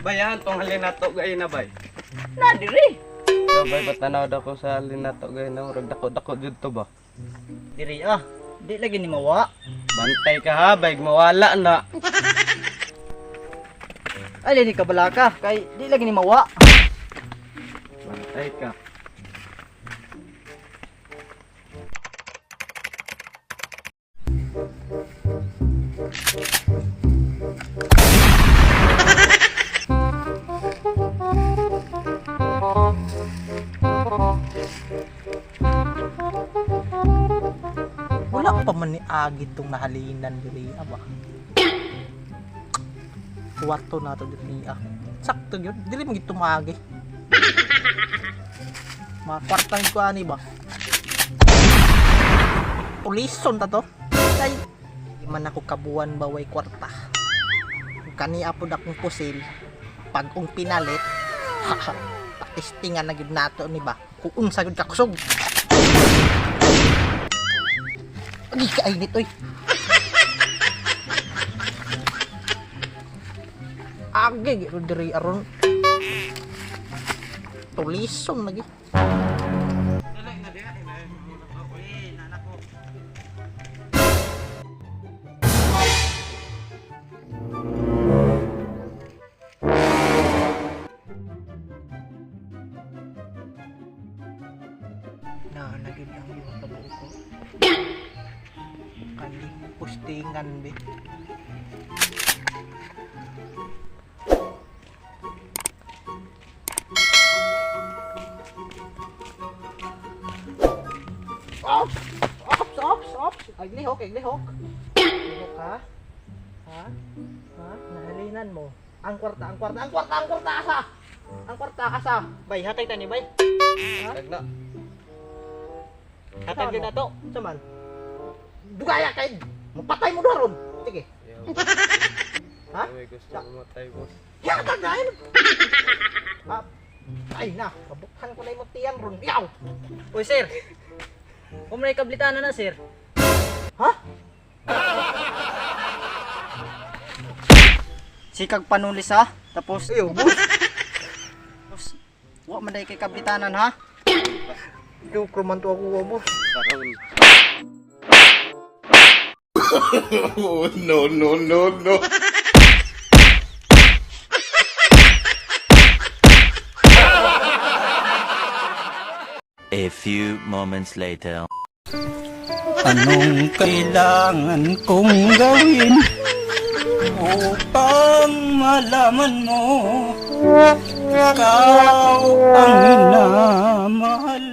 Bayan tong halinato gay na bay. Na diri. So, bay patanaw daw ko sa halinato gay na murag dako-dako jud to ba. Diri ah. Di lagi ni mawa. Bantay ka ha, bay mawala na. Ay ni kabalaka kay di lagi ni mawa. Bantay ka. Wala pa man ni Agi tong nahalinan diri aba. Kuwato na to diri ah. Sakto yun, dili man gid tumagi. Mga kwartang ko ani ba? Pulison ta to. Ay, di man ako kabuan ba way kwarta. Kani apod akong pusil, pag ong pinalit, patistingan na gyud nato ni ba? Kung unsa gyud kakusog. Agi kainit oy. Agi gyud diri aron. Tulison lagi. Na lagi ang duha ka buok. Kani postingan be. Ops! Ops! Ops! Ops! Ay, lihok! Ay, lihok! Lihok ka? Ha? Ha? Nahalinan mo. Ang kwarta, ang kwarta, ang kwarta, ang kwarta, asa! Ang kwarta, asa! Bay hatay tani bay. Tagna. Hatay gyud nato. Saman? Dugaya kay! Mapatay mo doon! Sige. Ha? Uy, gusto mamatay boss. Yata dahil! Ah, ay na, kabukhan ko na yung magtiyan ron. Yaw! Uy sir. Kung may kablitana na sir. Ha? Sikag panulis ha. Tapos Ayaw, boss. tapos wa man day kay kablitanan ha. Joke man to ako, boss. Karon. Oh, no, no, no, no. A few moments later. Anong kailangan kong gawin upang malaman mo ikaw ang minamahal?